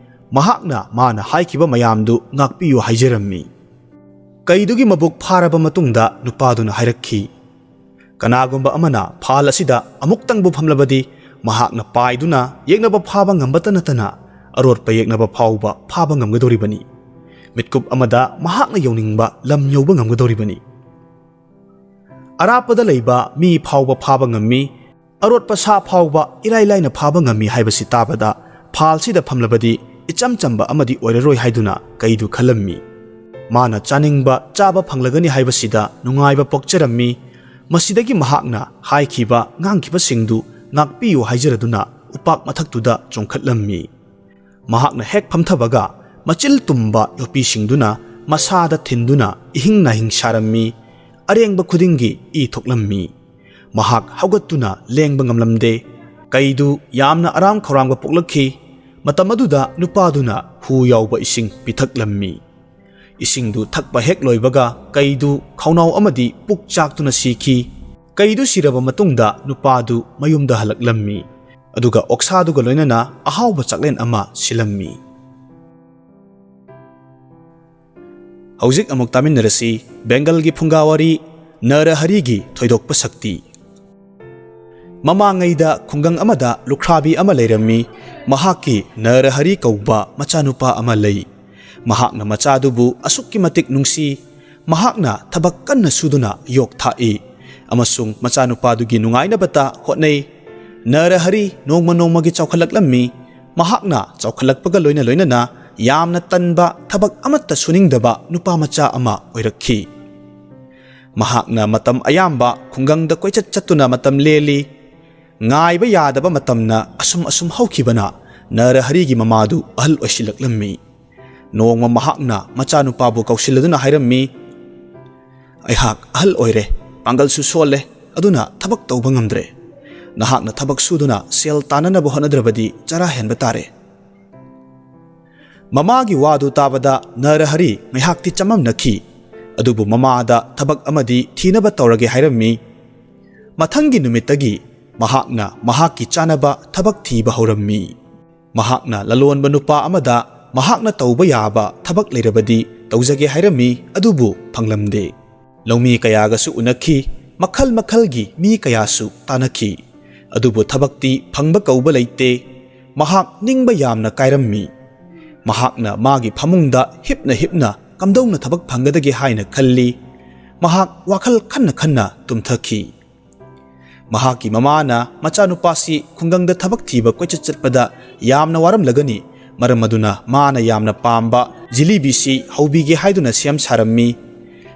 ꯃꯍꯥꯛꯅ ꯃꯥꯅ ꯍꯥꯏꯈꯤꯕ ꯃꯌꯥꯝꯗꯨ ꯉꯥꯛꯄꯤꯌꯨ ꯍꯥꯏꯖꯔꯝꯃꯤ꯫ ꯀꯩꯗꯨꯒꯤ ꯃꯕꯨꯛ ꯐꯥꯔꯕ ꯃꯇꯨꯡꯗ ꯅꯨꯄꯥꯗꯨꯅ ꯍꯥꯏꯔꯛꯈꯤ, "ꯀꯅꯥꯒꯨꯝꯕ ꯑꯃꯅ ꯐꯥꯜ ꯑꯁꯤꯗ ꯑꯃꯨꯛꯇꯪꯕꯨ ꯐꯝꯂꯕꯗꯤ ꯃꯍꯥꯛꯅ ꯄꯥꯏꯗꯨꯅ ꯌꯦꯛꯅꯕ ꯐꯥꯕ ꯉꯝꯕꯇ ꯅꯠꯇꯅ ꯑꯔꯣꯠꯄ ꯌꯦꯛꯅꯕ ꯐꯥꯎꯕ ꯐꯥꯕ ꯉꯝꯒꯗꯧꯔꯤꯕꯅꯤ꯫ ꯃꯤꯠꯀꯨꯞ ꯑꯃꯗ ꯃꯍꯥꯛꯅ ꯌꯧꯅꯤꯡꯕ ꯂꯝ ꯌꯧꯕ ꯉꯝꯒꯗꯧꯔꯤꯕꯅꯤ꯫ ꯑꯔꯥꯞꯄꯗ ꯂꯩꯕ ꯃꯤ ꯐꯥꯎꯕ ꯐꯥꯕ ꯉꯝꯃꯤ, ꯑꯔꯣꯠꯄ ꯁꯥ ꯐꯥꯎꯕ ꯏꯔꯥꯏ ꯂꯥꯏꯅ ꯐꯥꯕ ꯉꯝꯃꯤ ꯍꯥꯏꯕꯁꯤ ꯇꯥꯕꯗ ꯐꯥꯜꯁꯤꯗ ꯐꯝꯂꯕꯗꯤ ꯏꯆꯝ ꯆꯝꯕ ꯑꯃꯗꯤ ꯑꯣꯏꯔꯔꯣꯏ ꯍꯥꯏꯗꯨꯅ ꯀꯩꯗꯨ ꯈꯜꯂꯝꯃꯤ꯫ ꯃꯥꯅ ꯆꯥꯅꯤꯡꯕ ꯆꯥꯕ ꯐꯪꯂꯒꯅꯤ ꯍꯥꯏꯕꯁꯤꯗ ꯅꯨꯡꯉꯥꯏꯕ ꯄꯣꯛꯆꯔꯝꯃꯤ꯫ ꯃꯁꯤꯗꯒꯤ ꯃꯍꯥꯛꯅ ꯍꯥꯏꯈꯤꯕ ꯉꯥꯡꯈꯤꯕꯁꯤꯡꯗꯨ ꯉꯥꯛꯄꯤꯌꯨ ꯍꯥꯏꯖꯔꯗꯨꯅ ꯎꯄꯥꯛ ꯃꯊꯛꯇꯨꯗ ꯆꯣꯡꯈꯠꯂꯝꯃꯤ꯫ ꯃꯍꯥꯛꯅ ꯍꯦꯛ ꯐꯝꯊꯕꯒ ꯃꯆꯤꯜ ꯇꯨꯝꯕ ꯌꯣꯠꯄꯤꯁꯤꯡꯗꯨꯅ ꯃꯁꯥꯗ ꯊꯤꯟꯗꯨꯅ ꯏꯍꯤꯡ ꯅꯥꯍꯤꯡ ꯁꯥꯔꯝꯃꯤ꯫ ꯑꯔꯦꯡꯕ ꯈꯨꯗꯤꯡꯒꯤ ꯏ ꯊꯣꯛꯂꯝꯃꯤ꯫ ꯃꯍꯥꯛ ꯍꯧꯒꯠꯇꯨꯅ ꯂꯦꯡꯕ ꯉꯝꯂꯝꯗꯦ꯫ ꯀꯩꯗꯨ ꯌꯥꯝꯅ ꯑꯔꯥꯝ ꯈꯧꯔꯥꯡꯕ ꯄꯣꯛꯂꯛꯈꯤ꯫ ꯃꯇꯝ ꯑꯗꯨꯗ ꯅꯨꯄꯥꯗꯨꯅ ꯍꯨ ꯌꯥꯎꯕ ꯏꯁꯤꯡ ꯄꯤꯊꯛꯂꯝꯃꯤ꯫ ꯏꯁꯤꯡꯗꯨ ꯊꯛꯄ ꯍꯦꯛ ꯂꯣꯏꯕꯒ ꯀꯩꯗꯨ ꯈꯧꯅꯥꯎ ꯑꯃꯗꯤ ꯄꯨꯛ ꯆꯥꯛꯇꯨꯅ ꯁꯤꯈꯤ꯫ ꯀꯩꯗꯨ ꯁꯤꯔꯕ ꯃꯇꯨꯡꯗ ꯅꯨꯄꯥꯗꯨ ꯃꯌꯨꯝꯗ ꯍꯜꯂꯛꯂꯝꯃꯤ꯫ ꯑꯗꯨꯒ ꯑꯣꯛꯁꯥꯗꯨꯒ ꯂꯣꯏꯅꯅ ꯑꯍꯥꯎꯕ ꯆꯥꯛꯂꯦꯟ ꯑꯃ ꯁꯤꯜꯂꯝꯃꯤ꯫ ꯍꯧꯖꯤꯛ ꯑꯃꯨꯛ ꯇꯥꯃꯤꯟꯅꯔꯁꯤ ꯕꯦꯡꯒꯜꯒꯤ ꯐꯨꯡꯒꯥ ꯋꯥꯔꯤ ꯅꯔꯍꯔꯤꯒꯤ ꯊꯣꯏꯗꯣꯛꯄ ꯁꯛꯇꯤ꯫ ꯃꯃꯥꯡꯉꯩꯗ ꯈꯨꯡꯒꯪ ꯑꯃꯗ ꯂꯨꯈ꯭ꯔꯥꯕꯤ ꯑꯃ ꯂꯩꯔꯝꯃꯤ꯫ ꯃꯍꯥꯛꯀꯤ ꯅꯔꯍꯔꯤ ꯀꯧꯕ ꯃꯆꯥꯅꯨꯄꯥ ꯑꯃ ꯂꯩ꯫ ꯃꯍꯥꯛꯅ ꯃꯆꯥꯗꯨꯕꯨ ꯑꯁꯨꯛꯀꯤ ꯃꯇꯤꯛ ꯅꯨꯡꯁꯤ꯫ ꯃꯍꯥꯛꯅ ꯊꯕꯛ ꯀꯟꯅ ꯁꯨꯗꯨꯅ ꯌꯣꯛ ꯊꯥꯛꯏ ꯑꯃꯁꯨꯡ ꯃꯆꯥꯅꯨꯄꯥꯗꯨꯒꯤ ꯅꯨꯡꯉꯥꯏꯅꯕꯇ ꯍꯣꯠꯅꯩ꯫ ꯅꯔꯍꯔꯤ ꯅꯣꯡꯃ ꯅꯣꯡꯃꯒꯤ ꯆꯥꯎꯈꯠꯂꯛꯂꯝꯃꯤ꯫ ꯃꯍꯥꯛꯅ ꯆꯥꯎꯈꯠꯂꯛꯄꯒ ꯂꯣꯏꯅ ꯂꯣꯏꯅꯅ ꯌꯥꯝꯅ ꯇꯟꯕ, ꯊꯕꯛ ꯑꯃꯠꯇ ꯁꯨꯅꯤꯡꯗꯕ ꯅꯨꯄꯥ ꯃꯆꯥ ꯑꯃ ꯑꯣꯏꯔꯛꯈꯤ꯫ ꯃꯍꯥꯛꯅ ꯃꯇꯝ ꯑꯌꯥꯝꯕ ꯈꯨꯡꯒꯪꯗ ꯀꯣꯏꯆꯠ ꯆꯠꯇꯨꯅ ꯃꯇꯝ ꯂꯦꯜꯂꯤ꯫ ꯉꯥꯏꯕ ꯌꯥꯗꯕ ꯃꯇꯝꯅ ꯑꯁꯨꯝ ꯑꯁꯨꯝ ꯍꯧꯈꯤꯕꯅ ꯅꯔꯍꯔꯤꯒꯤ ꯃꯃꯥꯗꯨ ꯑꯍꯜ ꯑꯣꯏꯁꯤꯜꯂꯛꯂꯝꯃꯤ꯫ ꯅꯣꯡꯃ ꯃꯍꯥꯛꯅ ꯃꯆꯥꯅꯨꯄꯥꯕꯨ ꯀꯧꯁꯤꯜꯂꯗꯨꯅ ꯍꯥꯏꯔꯝꯃꯤ, "ꯑꯩꯍꯥꯛ ꯑꯍꯜ ꯑꯣꯏꯔꯦ, ꯄꯥꯡꯒꯜꯁꯨ ꯁꯣꯜꯂꯦ, ꯑꯗꯨꯅ ꯊꯕꯛ ꯇꯧꯕ ꯉꯝꯗ꯭ꯔꯦ꯫ ꯅꯍꯥꯛꯅ ꯊꯕꯛ ꯁꯨꯗꯨꯅ ꯁꯦꯜ ꯇꯥꯅꯅꯕ ꯍꯣꯠꯅꯗ꯭ꯔꯕꯗꯤ ꯆꯔꯥ ꯍꯦꯟꯕ ꯇꯥꯔꯦ꯫" ꯃꯃꯥꯒꯤ ꯋꯥꯗꯨ ꯇꯥꯕꯗ ꯅꯔꯍꯔꯤ ꯉꯥꯏꯍꯥꯛꯇꯤ ꯆꯃꯝꯅꯈꯤ꯫ ꯑꯗꯨꯕꯨ ꯃꯃꯥꯗ ꯊꯕꯛ ꯑꯃꯗꯤ ꯊꯤꯅꯕ ꯇꯧꯔꯒꯦ ꯍꯥꯏꯔꯝꯃꯤ꯫ ꯃꯊꯪꯒꯤ ꯅꯨꯃꯤꯠꯇꯒꯤ ꯃꯍꯥꯛꯅ ꯃꯍꯥꯛꯀꯤ ꯆꯥꯅꯕ ꯊꯕꯛ ꯊꯤꯕ ꯍꯧꯔꯝꯃꯤ꯫ ꯃꯍꯥꯛꯅ ꯂꯂꯣꯟꯕ ꯅꯨꯄꯥ ꯑꯃꯗ ꯃꯍꯥꯛꯅ ꯇꯧꯕ ꯌꯥꯕ ꯊꯕꯛ ꯂꯩꯔꯕꯗꯤ ꯇꯧꯖꯒꯦ ꯍꯥꯏꯔꯝꯃꯤ, ꯑꯗꯨꯕꯨ ꯐꯪꯂꯝꯗꯦ꯫ ꯂꯧꯃꯤ ꯀꯌꯥꯒꯁꯨ ꯎꯅꯈꯤ, ꯃꯈꯜ ꯃꯈꯜꯒꯤ ꯃꯤ ꯀꯌꯥꯁꯨ ꯇꯥꯟꯅꯈꯤ, ꯑꯗꯨꯕꯨ ꯊꯕꯛꯇꯤ ꯐꯪꯕ ꯀꯧꯕ ꯂꯩꯇꯦ꯫ ꯃꯍꯥꯛ ꯅꯤꯡꯕ ꯌꯥꯝꯅ ꯀꯥꯏꯔꯝꯃꯤ꯫ ꯃꯍꯥꯛꯅ ꯃꯥꯒꯤ ꯐꯃꯨꯡꯗ ꯍꯤꯞꯅ ꯍꯤꯞꯅ ꯀꯝꯗꯧꯅ ꯊꯕꯛ ꯐꯪꯒꯗꯒꯦ ꯍꯥꯏꯅ ꯈꯜꯂꯤ꯫ ꯃꯍꯥꯛ ꯋꯥꯈꯜ ꯈꯟꯅ ꯈꯟꯅ ꯇꯨꯝꯊꯈꯤ꯫ ꯃꯍꯥꯛꯀꯤ ꯃꯃꯥꯅ ꯃꯆꯥꯅꯨꯄꯥꯁꯤ ꯈꯨꯡꯒꯪꯗ ꯊꯕꯛ ꯊꯤꯕ ꯀꯣꯏꯆꯠ ꯆꯠꯄꯗ ꯌꯥꯝꯅ ꯋꯥꯔꯝꯂꯒꯅꯤ, ꯃꯔꯝ ꯑꯗꯨꯅ ꯃꯥꯅ ꯌꯥꯝꯅ ꯄꯥꯝꯕ ꯖꯤꯂꯤꯕꯤꯁꯤ ꯍꯧꯕꯤꯒꯦ ꯍꯥꯏꯗꯨꯅ ꯁꯦꯝ ꯁꯥꯔꯝꯃꯤ꯫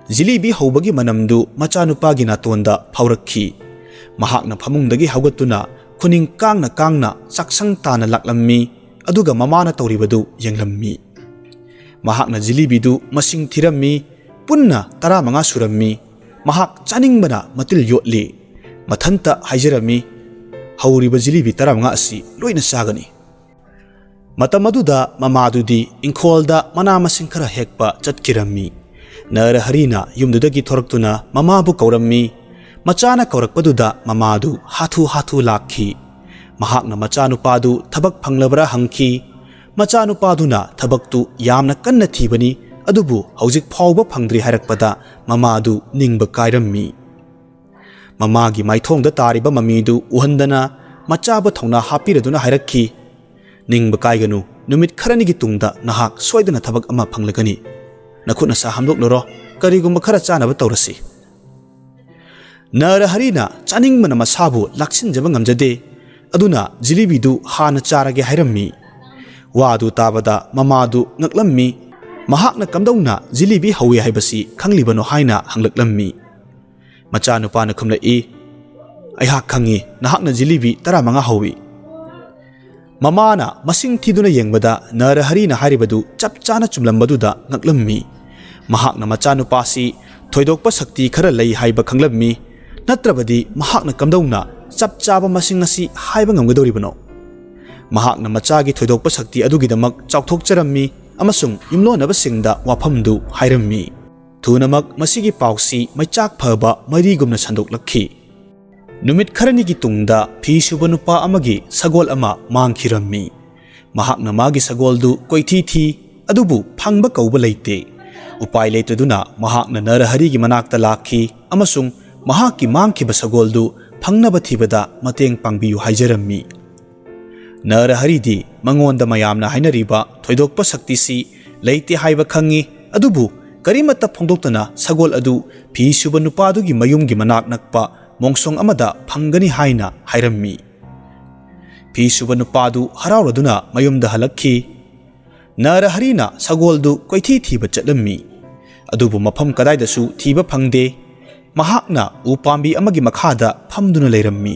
ꯖꯤꯂꯤꯕꯤ ꯍꯧꯕꯒꯤ ꯃꯅꯝꯗꯨ ꯃꯆꯥꯅꯨꯄꯥꯒꯤ ꯅꯥꯇꯣꯟꯗ ꯐꯥꯎꯔꯛꯈꯤ꯫ ꯃꯍꯥꯛꯅ ꯐꯃꯨꯡꯗꯒꯤ ꯍꯧꯒꯠꯇꯨꯅ ꯈꯨꯅꯤꯡ ꯀꯥꯡꯅ ꯀꯥꯡꯅ ꯆꯥꯛꯁꯪ ꯇꯥꯅ ꯂꯥꯛꯂꯝꯃꯤ, ꯑꯗꯨꯒ ꯃꯃꯥꯅ ꯇꯧꯔꯤꯕꯗꯨ ꯌꯦꯡꯂꯝꯃꯤ꯫ ꯃꯍꯥꯛꯅ ꯖꯤꯂꯤꯕꯤꯗꯨ ꯃꯁꯤꯡ ꯊꯤꯔꯝꯃꯤ, ꯄꯨꯟꯅ ꯇꯔꯥꯃꯉꯥ ꯁꯨꯔꯝꯃꯤ꯫ ꯃꯍꯥꯛ ꯆꯥꯅꯤꯡꯕꯅ ꯃꯇꯤꯜ ꯌꯣꯠꯂꯤ꯫ ꯃꯊꯟꯇ ꯍꯥꯏꯖꯔꯝꯃꯤ, "ꯍꯧꯔꯤꯕ ꯖꯤꯂꯤꯕꯤ ꯇꯔꯥꯃꯉꯥ ꯑꯁꯤ ꯂꯣꯏꯅ ꯆꯥꯒꯅꯤ"꯫ ꯃꯇꯝ ꯑꯗꯨꯗ ꯃꯃꯥꯗꯨꯗꯤ ꯏꯪꯈꯣꯜꯗ ꯃꯅꯥ ꯃꯁꯤꯡ ꯈꯔ ꯍꯦꯛꯄ ꯆꯠꯈꯤꯔꯝꯃꯤ꯫ ꯅꯔꯍꯔꯤꯅ ꯌꯨꯝꯗꯨꯗꯒꯤ ꯊꯣꯔꯛꯇꯨꯅ ꯃꯃꯥꯕꯨ ꯀꯧꯔꯝꯃꯤ꯫ ꯃꯆꯥꯅ ꯀꯧꯔꯛꯄꯗꯨꯗ ꯃꯃꯥꯗꯨ ꯍꯥꯊꯨ ꯍꯥꯊꯨ ꯂꯥꯛꯈꯤ꯫ ꯃꯍꯥꯛꯅ ꯃꯆꯥꯅꯨꯄꯥꯗꯨ ꯊꯕꯛ ꯐꯪꯂꯕ꯭ꯔꯥ ꯍꯪꯈꯤ꯫ ꯃꯆꯥꯅꯨꯄꯥꯗꯨꯅ ꯊꯕꯛꯇꯨ ꯌꯥꯝꯅ ꯀꯟꯅ ꯊꯤꯕꯅꯤ, ꯑꯗꯨꯕꯨ ꯍꯧꯖꯤꯛ ꯐꯥꯎꯕ ꯐꯪꯗ꯭ꯔꯤ ꯍꯥꯏꯔꯛꯄꯗ ꯃꯃꯥꯗꯨ ꯅꯤꯡꯕ ꯀꯥꯏꯔꯝꯃꯤ꯫ ꯃꯃꯥꯒꯤ ꯃꯥꯏꯊꯣꯡꯗ ꯇꯥꯔꯤꯕ ꯃꯃꯤꯗꯨ ꯎꯍꯟꯗꯅ ꯃꯆꯥꯕꯨ ꯊꯧꯅꯥ ꯍꯥꯞꯄꯤꯔꯗꯨꯅ ꯍꯥꯏꯔꯛꯈꯤ, "ꯅꯤꯡꯕ ꯀꯥꯏꯒꯅꯨ, ꯅꯨꯃꯤꯠ ꯈꯔꯅꯤꯒꯤ ꯇꯨꯡꯗ ꯅꯍꯥꯛ ꯁꯣꯏꯗꯅ ꯊꯕꯛ ꯑꯃ ꯐꯪꯂꯒꯅꯤ꯫ ꯅꯈꯨꯠ ꯅꯁꯥ ꯍꯥꯝꯗꯣꯛꯂꯨꯔꯣ, ꯀꯔꯤꯒꯨꯝꯕ ꯈꯔ ꯆꯥꯅꯕ ꯇꯧꯔꯁꯤ"꯫ ꯅꯔꯍꯔꯤꯅ ꯆꯥꯅꯤꯡꯕꯅ ꯃꯁꯥꯕꯨ ꯂꯥꯛꯁꯤꯟꯖꯕ ꯉꯝꯖꯗꯦ, ꯑꯗꯨꯅ ꯖꯤꯂꯤꯕꯤꯗꯨ ꯍꯥꯟꯅ ꯆꯥꯔꯒꯦ ꯍꯥꯏꯔꯝꯃꯤ꯫ ꯋꯥꯗꯨ ꯇꯥꯕꯗ ꯃꯃꯥꯗꯨ ꯉꯛꯂꯝꯃꯤ꯫ ꯃꯍꯥꯛꯅ ꯀꯝꯗꯧꯅ ꯖꯤꯂꯤꯕꯤ ꯍꯧꯏ ꯍꯥꯏꯕꯁꯤ ꯈꯪꯂꯤꯕꯅꯣ ꯍꯥꯏꯅ ꯍꯪꯂꯛꯂꯝꯃꯤ꯫ ꯃꯆꯥꯅꯨꯄꯥꯅ ꯈꯨꯝꯂꯛꯏ, "ꯑꯩꯍꯥꯛ ꯈꯪꯏ, ꯅꯍꯥꯛꯅ ꯖꯤꯂꯤꯕꯤ ꯇꯔꯥꯃꯉꯥ ꯍꯧꯏ"꯫ ꯃꯃꯥꯅ ꯃꯁꯤꯡ ꯊꯤꯗꯨꯅ ꯌꯦꯡꯕꯗ ꯅꯔꯍꯔꯤꯅ ꯍꯥꯏꯔꯤꯕꯗꯨ ꯆꯞ ꯆꯥꯅ ꯆꯨꯝꯂꯝꯕꯗꯨꯗ ꯉꯛꯂꯝꯃꯤ꯫ ꯃꯍꯥꯛꯅ ꯃꯆꯥꯅꯨꯄꯥꯁꯤ ꯊꯣꯏꯗꯣꯛꯄ ꯁꯛꯇꯤ ꯈꯔ ꯂꯩ ꯍꯥꯏꯕ ꯈꯪꯂꯝꯃꯤ, ꯅꯠꯇ꯭ꯔꯕꯗꯤ ꯃꯍꯥꯛꯅ ꯀꯝꯗꯧꯅ ꯆꯞ ꯆꯥꯕ ꯃꯁꯤꯡ ꯑꯁꯤ ꯍꯥꯏꯕ ꯉꯝꯒꯗꯧꯔꯤꯕꯅꯣ? ꯃꯍꯥꯛꯅ ꯃꯆꯥꯒꯤ ꯊꯣꯏꯗꯣꯛꯄ ꯁꯛꯇꯤ ꯑꯗꯨꯒꯤꯗꯃꯛ ꯆꯥꯎꯊꯣꯛꯆꯔꯝꯃꯤ ꯑꯃꯁꯨꯡ ꯌꯨꯝꯂꯣꯟꯅꯕꯁꯤꯡꯗ ꯋꯥꯐꯝꯗꯨ ꯍꯥꯏꯔꯝꯃꯤ꯫ ꯊꯨꯅꯃꯛ ꯃꯁꯤꯒꯤ ꯄꯥꯎꯁꯤ ꯃꯩꯆꯥꯛ ꯐꯕ ꯃꯩꯔꯤꯒꯨꯝꯅ ꯁꯟꯗꯣꯛꯂꯛꯈꯤ꯫ ꯅꯨꯃꯤꯠ ꯈꯔꯅꯤꯒꯤ ꯇꯨꯡꯗ ꯐꯤ ꯁꯨꯕ ꯅꯨꯄꯥ ꯑꯃꯒꯤ ꯁꯒꯣꯜ ꯑꯃ ꯃꯥꯡꯈꯤꯔꯝꯃꯤ꯫ ꯃꯍꯥꯛꯅ ꯃꯥꯒꯤ ꯁꯒꯣꯜꯗꯨ ꯀꯣꯏꯊꯤ ꯊꯤ, ꯑꯗꯨꯕꯨ ꯐꯪꯕ ꯀꯧꯕ ꯂꯩꯇꯦ꯫ ꯎꯄꯥꯏ ꯂꯩꯇꯗꯨꯅ ꯃꯍꯥꯛꯅ ꯅꯔꯍꯔꯤꯒꯤ ꯃꯅꯥꯛꯇ ꯂꯥꯛꯈꯤ ꯑꯃꯁꯨꯡ ꯃꯍꯥꯛꯀꯤ ꯃꯥꯡꯈꯤꯕ ꯁꯒꯣꯜꯗꯨ ꯐꯪꯅꯕ ꯊꯤꯕꯗ ꯃꯇꯦꯡ ꯄꯥꯡꯕꯤꯌꯨ ꯍꯥꯏꯖꯔꯝꯃꯤ꯫ ꯅꯔꯍꯔꯤꯗꯤ ꯃꯉꯣꯟꯗ ꯃꯌꯥꯝꯅ ꯍꯥꯏꯅꯔꯤꯕ ꯊꯣꯏꯗꯣꯛꯄ ꯁꯛꯇꯤꯁꯤ ꯂꯩꯇꯦ ꯍꯥꯏꯕ ꯈꯪꯏ, ꯑꯗꯨꯕꯨ ꯀꯔꯤꯃꯠꯇ ꯐꯣꯡꯗꯣꯛꯇꯅ ꯁꯒꯣꯜ ꯑꯗꯨ ꯐꯤ ꯁꯨꯕ ꯅꯨꯄꯥꯗꯨꯒꯤ ꯃꯌꯨꯝꯒꯤ ꯃꯅꯥꯛ ꯅꯛꯄ ꯃꯣꯡꯁꯣꯡ ꯑꯃꯗ ꯐꯪꯒꯅꯤ ꯍꯥꯏꯅ ꯍꯥꯏꯔꯝꯃꯤ꯫ ꯐꯤ ꯁꯨꯕ ꯅꯨꯄꯥꯗꯨ ꯍꯔꯥꯎꯔꯗꯨꯅ ꯃꯌꯨꯝꯗ ꯍꯜꯂꯛꯈꯤ꯫ ꯅꯔꯍꯔꯤꯅ ꯁꯒꯣꯜꯗꯨ ꯀꯣꯏꯊꯤ ꯊꯤꯕ ꯆꯠꯂꯝꯃꯤ꯫ ꯑꯗꯨꯕꯨ ꯃꯐꯝ ꯀꯗꯥꯏꯗꯁꯨ ꯊꯤꯕ ꯐꯪꯗꯦ꯫ ꯃꯍꯥꯛꯅ ꯎ ꯄꯥꯝꯕꯤ ꯑꯃꯒꯤ ꯃꯈꯥꯗ ꯐꯝꯗꯨꯅ ꯂꯩꯔꯝꯃꯤ꯫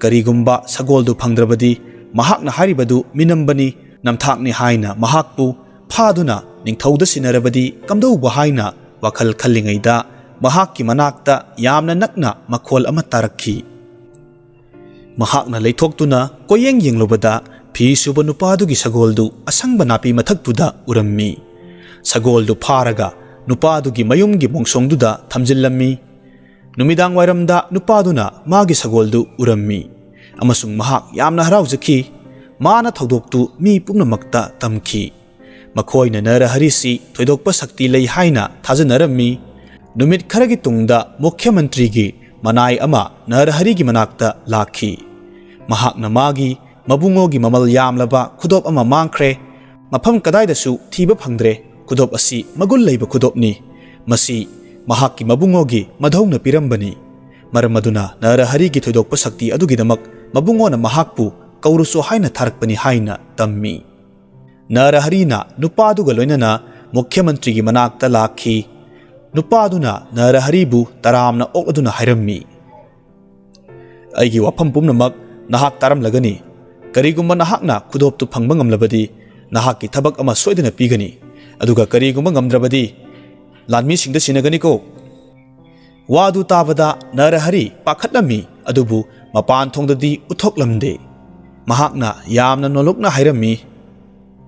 ꯀꯔꯤꯒꯨꯝꯕ ꯁꯒꯣꯜꯗꯨ ꯐꯪꯗ꯭ꯔꯕꯗꯤ ꯃꯍꯥꯛꯅ ꯍꯥꯏꯔꯤꯕꯗꯨ ꯃꯤꯅꯝꯕꯅꯤ, ꯅꯝꯊꯥꯛꯅꯤ ꯍꯥꯏꯅ ꯃꯍꯥꯛꯄꯨ ꯐꯥꯗꯨꯅ ꯅꯤꯡꯊꯧꯗ ꯁꯤꯟꯅꯔꯕꯗꯤ ꯀꯝꯗꯧꯕ ꯍꯥꯏꯅ ꯋꯥꯈꯜ ꯈꯜꯂꯤꯉꯩꯗ ꯃꯍꯥꯛꯀꯤ ꯃꯅꯥꯛꯇ ꯌꯥꯝꯅ ꯅꯛꯅ ꯃꯈꯣꯜ ꯑꯃ ꯇꯥꯔꯛꯈꯤ꯫ ꯃꯍꯥꯛꯅ ꯂꯩꯊꯣꯛꯇꯨꯅ ꯀꯣꯏꯌꯦꯡ ꯌꯦꯡꯂꯨꯕꯗ ꯐꯤ ꯁꯨꯕ ꯅꯨꯄꯥꯗꯨꯒꯤ ꯁꯒꯣꯜꯗꯨ ꯑꯁꯪꯕ ꯅꯥꯄꯤ ꯃꯊꯛꯇꯨꯗ ꯎꯔꯝꯃꯤ꯫ ꯁꯒꯣꯜꯗꯨ ꯐꯥꯔꯒ ꯅꯨꯄꯥꯗꯨꯒꯤ ꯃꯌꯨꯝꯒꯤ ꯃꯣꯡꯁꯣꯡꯗꯨꯗ ꯊꯝꯖꯤꯜꯂꯝꯃꯤ꯫ ꯅꯨꯃꯤꯗꯥꯡ ꯋꯥꯏꯔꯝꯗ ꯅꯨꯄꯥꯗꯨꯅ ꯃꯥꯒꯤ ꯁꯒꯣꯜꯗꯨ ꯎꯔꯝꯃꯤ ꯑꯃꯁꯨꯡ ꯃꯍꯥꯛ ꯌꯥꯝꯅ ꯍꯔꯥꯎꯖꯈꯤ꯫ ꯃꯥꯅ ꯊꯧꯗꯣꯛꯇꯨ ꯃꯤ ꯄꯨꯝꯅꯃꯛꯇ ꯇꯝꯈꯤ꯫ ꯃꯈꯣꯏꯅ ꯅꯔꯍꯔꯤꯁꯤ ꯊꯣꯏꯗꯣꯛꯄ ꯁꯛꯇꯤ ꯂꯩ ꯍꯥꯏꯅ ꯊꯥꯖꯅꯔꯝꯃꯤ꯫ ꯅꯨꯃꯤꯠ ꯈꯔꯒꯤ ꯇꯨꯡꯗ ꯃꯨꯈ꯭ꯌ ꯃꯟꯇ꯭ꯔꯤꯒꯤ ꯃꯅꯥꯏ ꯑꯃ ꯅꯔꯍꯔꯤꯒꯤ ꯃꯅꯥꯛꯇ ꯂꯥꯛꯈꯤ꯫ ꯃꯍꯥꯛꯅ ꯃꯥꯒꯤ ꯃꯕꯨꯡꯉꯣꯒꯤ ꯃꯃꯜ ꯌꯥꯝꯂꯕ ꯈꯨꯗꯣꯞ ꯑꯃ ꯃꯥꯡꯈ꯭ꯔꯦ꯫ ꯃꯐꯝ ꯀꯗꯥꯏꯗꯁꯨ ꯊꯤꯕ ꯐꯪꯗ꯭ꯔꯦ꯫ ꯈꯨꯗꯣꯞ ꯑꯁꯤ ꯃꯒꯨꯟ ꯂꯩꯕ ꯈꯨꯗꯣꯞꯅꯤ꯫ ꯃꯁꯤ ꯃꯍꯥꯛꯀꯤ ꯃꯕꯨꯡꯉꯣꯒꯤ ꯃꯙꯧꯅ ꯄꯤꯔꯝꯕꯅꯤ꯫ ꯃꯔꯝ ꯑꯗꯨꯅ ꯅꯔꯍꯔꯤꯒꯤ ꯊꯣꯏꯗꯣꯛꯄ ꯁꯛꯇꯤ ꯑꯗꯨꯒꯤꯗꯃꯛ ꯃꯕꯨꯡꯉꯣꯅ ꯃꯍꯥꯛꯄꯨ ꯀꯧꯔꯨꯆꯣ ꯍꯥꯏꯅ ꯊꯥꯔꯛꯄꯅꯤ ꯍꯥꯏꯅ ꯇꯝꯃꯤ꯫ ꯅꯔꯍꯔꯤꯅ ꯅꯨꯄꯥꯗꯨꯒ ꯂꯣꯏꯅꯅ ꯃꯨꯈ꯭ꯌ ꯃꯟꯇ꯭ꯔꯤꯒꯤ ꯃꯅꯥꯛꯇ ꯂꯥꯛꯈꯤ꯫ ꯅꯨꯄꯥꯗꯨꯅ ꯅꯔꯍꯔꯤꯕꯨ ꯇꯔꯥꯝꯅ ꯑꯣꯛꯂꯗꯨꯅ ꯍꯥꯏꯔꯝꯃꯤ, "ꯑꯩꯒꯤ ꯋꯥꯐꯝ ꯄꯨꯝꯅꯃꯛ ꯅꯍꯥꯛ ꯇꯥꯔꯝꯂꯒꯅꯤ꯫ ꯀꯔꯤꯒꯨꯝꯕ ꯅꯍꯥꯛꯅ ꯈꯨꯗꯣꯞꯇꯨ ꯐꯪꯕ ꯉꯝꯂꯕꯗꯤ ꯅꯍꯥꯛꯀꯤ ꯊꯕꯛ ꯑꯃ ꯁꯣꯏꯗꯅ ꯄꯤꯒꯅꯤ꯫ ꯑꯗꯨꯒ ꯀꯔꯤꯒꯨꯝꯕ ꯉꯝꯗ꯭ꯔꯕꯗꯤ ꯂꯥꯟꯃꯤꯁꯤꯡꯗ ꯁꯤꯟꯅꯒꯅꯤꯀꯣ?" ꯋꯥꯗꯨ ꯇꯥꯕꯗ ꯅꯔꯍꯔꯤ ꯄꯥꯈꯠꯂꯝꯃꯤ, ꯑꯗꯨꯕꯨ ꯃꯄꯥꯟ ꯊꯣꯡꯗꯗꯤ ꯎꯠꯊꯣꯛꯂꯝꯗꯦ꯫ ꯃꯍꯥꯛꯅ ꯌꯥꯝꯅ ꯅꯣꯂꯨꯛꯅ ꯍꯥꯏꯔꯝꯃꯤ,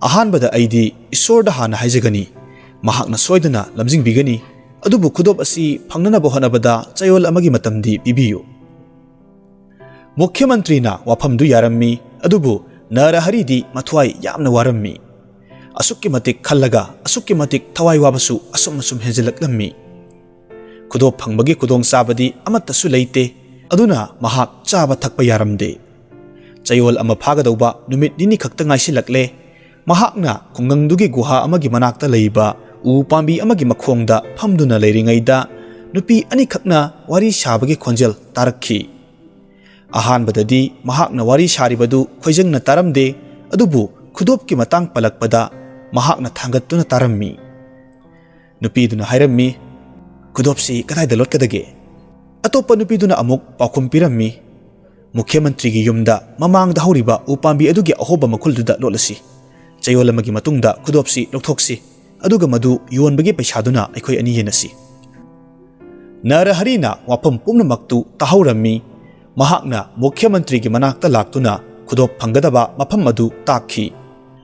"ꯑꯍꯥꯟꯕꯗ ꯑꯩꯗꯤ ꯏꯁꯣꯔꯗ ꯍꯥꯟꯅ ꯍꯥꯏꯖꯒꯅꯤ꯫ ꯃꯍꯥꯛꯅ ꯁꯣꯏꯗꯅ ꯂꯝꯖꯤꯡꯕꯤꯒꯅꯤ꯫ ꯑꯗꯨꯕꯨ ꯈꯨꯗꯣꯞ ꯑꯁꯤ ꯐꯪꯅꯅꯕ ꯍꯣꯠꯅꯕꯗ ꯆꯌꯣꯜ ꯑꯃꯒꯤ ꯃꯇꯝꯗꯤ ꯄꯤꯕꯤꯌꯨ꯫" ꯃꯨꯈ꯭ꯌ ꯃꯟꯇ꯭ꯔꯤꯅ ꯋꯥꯐꯝꯗꯨ ꯌꯥꯔꯝꯃꯤ, ꯑꯗꯨꯕꯨ ꯅꯔꯍꯔꯤꯗꯤ ꯃꯊ꯭ꯋꯥꯏ ꯌꯥꯝꯅ ꯋꯥꯔꯝꯃꯤ꯫ ꯑꯁꯨꯛꯀꯤ ꯃꯇꯤꯛ ꯈꯜꯂꯒ ꯑꯁꯨꯛꯀꯤ ꯃꯇꯤꯛ ꯊꯋꯥꯏ ꯋꯥꯕꯁꯨ ꯑꯁꯨꯝ ꯑꯁꯨꯝ ꯍꯦꯟꯖꯤꯜꯂꯛꯂꯝꯃꯤ꯫ ꯈꯨꯗꯣꯞ ꯐꯪꯕꯒꯤ ꯈꯨꯗꯣꯡꯆꯥꯕꯗꯤ ꯑꯃꯠꯇꯁꯨ ꯂꯩꯇꯦ꯫ ꯑꯗꯨꯅ ꯃꯍꯥꯛ ꯆꯥꯕ ꯊꯛꯄ ꯌꯥꯔꯝꯗꯦ꯫ ꯆꯌꯣꯜ ꯑꯃ ꯐꯥꯒꯗꯧꯕ ꯅꯨꯃꯤꯠ ꯅꯤꯅꯤ ꯈꯛꯇ ꯉꯥꯏꯁꯤꯜꯂꯛꯂꯦ꯫ ꯃꯍꯥꯛꯅ ꯈꯨꯡꯒꯪꯗꯨꯒꯤ ꯒꯨꯍꯥ ꯑꯃꯒꯤ ꯃꯅꯥꯛꯇ ꯂꯩꯕ ꯎ ꯄꯥꯝꯕꯤ ꯑꯃꯒꯤ ꯃꯈꯣꯡꯗ ꯐꯝꯗꯨꯅ ꯂꯩꯔꯤꯉꯩꯗ ꯅꯨꯄꯤ ꯑꯅꯤꯈꯛꯅ ꯋꯥꯔꯤ ꯁꯥꯕꯒꯤ ꯈꯣꯟꯖꯦꯜ ꯇꯥꯔꯛꯈꯤ꯫ ꯑꯍꯥꯟꯕꯗꯗꯤ ꯃꯍꯥꯛꯅ ꯋꯥꯔꯤ ꯁꯥꯔꯤꯕꯗꯨ ꯈꯣꯏꯖꯪꯅ ꯇꯥꯔꯝꯗꯦ, ꯑꯗꯨꯕꯨ ꯈꯨꯗꯣꯞꯀꯤ ꯃꯇꯥꯡ ꯄꯜꯂꯛꯄꯗ ꯃꯍꯥꯛꯅ ꯊꯥꯡꯒꯠꯇꯨꯅ ꯇꯥꯔꯝꯃꯤ꯫ ꯅꯨꯄꯤꯗꯨꯅ ꯍꯥꯏꯔꯝꯃꯤ, "ꯈꯨꯗꯣꯞꯁꯤ ꯀꯗꯥꯏꯗ ꯂꯣꯠꯀꯗꯒꯦ?" ꯑꯇꯣꯞꯄ ꯅꯨꯄꯤꯗꯨꯅ ꯑꯃꯨꯛ ꯄꯥꯎꯈꯨꯝ ꯄꯤꯔꯝꯃꯤ, "ꯃꯨꯈ꯭ꯌ ꯃꯟꯇ꯭ꯔꯤꯒꯤ ꯌꯨꯝꯗ ꯃꯃꯥꯡꯗ ꯍꯧꯔꯤꯕ ꯎ ꯄꯥꯝꯕꯤ ꯑꯗꯨꯒꯤ ꯑꯍꯣꯕ ꯃꯈꯨꯜꯗꯨꯗ ꯂꯣꯠꯂꯁꯤ꯫ ꯆꯌꯣꯜ ꯑꯃꯒꯤ ꯃꯇꯨꯡꯗ ꯈꯨꯗꯣꯞꯁꯤ ꯂꯧꯊꯣꯛꯁꯤ, ꯑꯗꯨꯒ ꯃꯗꯨ ꯌꯣꯟꯕꯒꯤ ꯄꯩꯁꯥꯗꯨꯅ ꯑꯩꯈꯣꯏ ꯑꯅꯤ ꯌꯦꯟꯅꯁꯤ꯫" ꯅꯔꯍꯔꯤꯅ ꯋꯥꯐꯝ ꯄꯨꯝꯅꯃꯛꯇꯨ ꯇꯥꯍꯧꯔꯝꯃꯤ꯫ ꯃꯍꯥꯛꯅ ꯃꯨꯈ꯭ꯌ ꯃꯟꯇ꯭ꯔꯤꯒꯤ ꯃꯅꯥꯛꯇ ꯂꯥꯛꯇꯨꯅ ꯈꯨꯗꯣꯞ ꯐꯪꯒꯗꯕ ꯃꯐꯝ ꯑꯗꯨ ꯇꯥꯛꯈꯤ꯫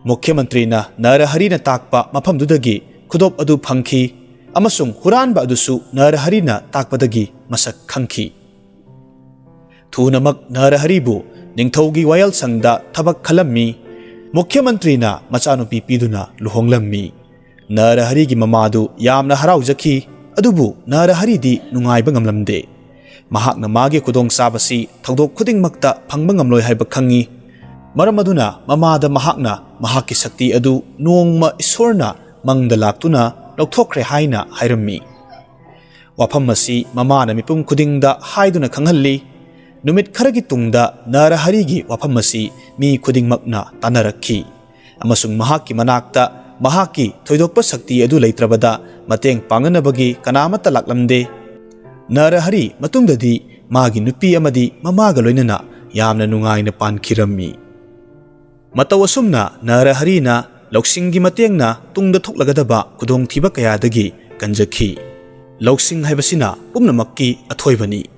ꯃꯨꯈ꯭ꯌ ꯃꯟꯇ꯭ꯔꯤꯅ ꯅꯔꯍꯔꯤꯅ ꯇꯥꯛꯄ ꯃꯐꯝꯗꯨꯗꯒꯤ ꯈꯨꯗꯣꯞ ꯑꯗꯨ ꯐꯪꯈꯤ, ꯑꯃꯁꯨꯡ ꯍꯨꯔꯥꯟꯕ ꯑꯗꯨꯁꯨ ꯅꯔꯍꯔꯤꯅ ꯇꯥꯛꯄꯗꯒꯤ ꯃꯁꯛ ꯈꯪꯈꯤ꯫ ꯊꯨꯅꯃꯛ ꯅꯔꯍꯔꯤꯕꯨ ꯅꯤꯡꯊꯧꯒꯤ ꯋꯥꯌꯦꯜꯁꯪꯗ ꯊꯕꯛ ꯈꯜꯂꯝꯃꯤ꯫ ꯃꯨꯈ꯭ꯌ ꯃꯟꯇ꯭ꯔꯤꯅ ꯃꯆꯥꯅꯨꯄꯤ ꯄꯤꯗꯨꯅ ꯂꯨꯍꯣꯡꯂꯝꯃꯤ꯫ ꯅꯔꯍꯔꯤꯒꯤ ꯃꯃꯥꯗꯨ ꯌꯥꯝꯅ ꯍꯔꯥꯎꯖꯈꯤ, ꯑꯗꯨꯕꯨ ꯅꯔꯍꯔꯤꯗꯤ ꯅꯨꯡꯉꯥꯏꯕ ꯉꯝꯂꯝꯗꯦ꯫ ꯃꯍꯥꯛꯅ ꯃꯥꯒꯤ ꯈꯨꯗꯣꯡꯆꯥꯕꯁꯤ ꯊꯧꯗꯣꯛ ꯈꯨꯗꯤꯡꯃꯛꯇ ꯐꯪꯕ ꯉꯝꯂꯣꯏ ꯍꯥꯏꯕ ꯈꯪꯏ꯫ ꯃꯔꯝ ꯑꯗꯨꯅ ꯃꯃꯥꯗ ꯃꯍꯥꯛꯅ ꯃꯍꯥꯛꯀꯤ ꯁꯛꯇꯤ ꯑꯗꯨ ꯅꯣꯡꯃ ꯏꯁꯣꯔꯅ ꯃꯪꯗ ꯂꯥꯛꯇꯨꯅ ꯂꯧꯊꯣꯛꯈ꯭ꯔꯦ ꯍꯥꯏꯅ ꯍꯥꯏꯔꯝꯃꯤ꯫ ꯋꯥꯐꯝ ꯑꯁꯤ ꯃꯃꯥꯅ ꯃꯤꯄꯨꯝ ꯈꯨꯗꯤꯡꯗ ꯍꯥꯏꯗꯨꯅ ꯈꯪꯍꯜꯂꯤ꯫ ꯅꯨꯃꯤꯠ ꯈꯔꯒꯤ ꯇꯨꯡꯗ ꯅꯔꯍꯔꯤꯒꯤ ꯋꯥꯐꯝ ꯑꯁꯤ ꯃꯤ ꯈꯨꯗꯤꯡꯃꯛꯅ ꯇꯥꯅꯔꯛꯈꯤ, ꯑꯃꯁꯨꯡ ꯃꯍꯥꯛꯀꯤ ꯃꯅꯥꯛꯇ ꯃꯍꯥꯛꯀꯤ ꯊꯣꯏꯗꯣꯛꯄ ꯁꯛꯇꯤ ꯑꯗꯨ ꯂꯩꯇ꯭ꯔꯕꯗ ꯃꯇꯦꯡ ꯄꯥꯡꯅꯅꯕꯒꯤ ꯀꯅꯥꯃꯠꯇ ꯂꯥꯛꯂꯝꯗꯦ꯫ ꯅꯔꯍꯔꯤ ꯃꯇꯨꯡꯗꯗꯤ ꯃꯥꯒꯤ ꯅꯨꯄꯤ ꯑꯃꯗꯤ ꯃꯃꯥꯒ ꯂꯣꯏꯅꯅ ꯌꯥꯝꯅ ꯅꯨꯡꯉꯥꯏꯅ ꯄꯥꯟꯈꯤꯔꯝꯃꯤ꯫ ꯃꯇꯧ ꯑꯁꯨꯝꯅ ꯅꯔꯍꯔꯤꯅ ꯂꯧꯁꯤꯡꯒꯤ ꯃꯇꯦꯡꯅ ꯇꯨꯡꯗ ꯊꯣꯛꯂꯒꯗꯕ ꯈꯨꯗꯣꯡꯊꯤꯕ ꯀꯌꯥꯗꯒꯤ ꯀꯟꯖꯈꯤ꯫ ꯂꯧꯁꯤꯡ ꯍꯥꯏꯕꯁꯤꯅ ꯄꯨꯝꯅꯃꯛꯀꯤ ꯑꯊꯣꯏꯕꯅꯤ꯫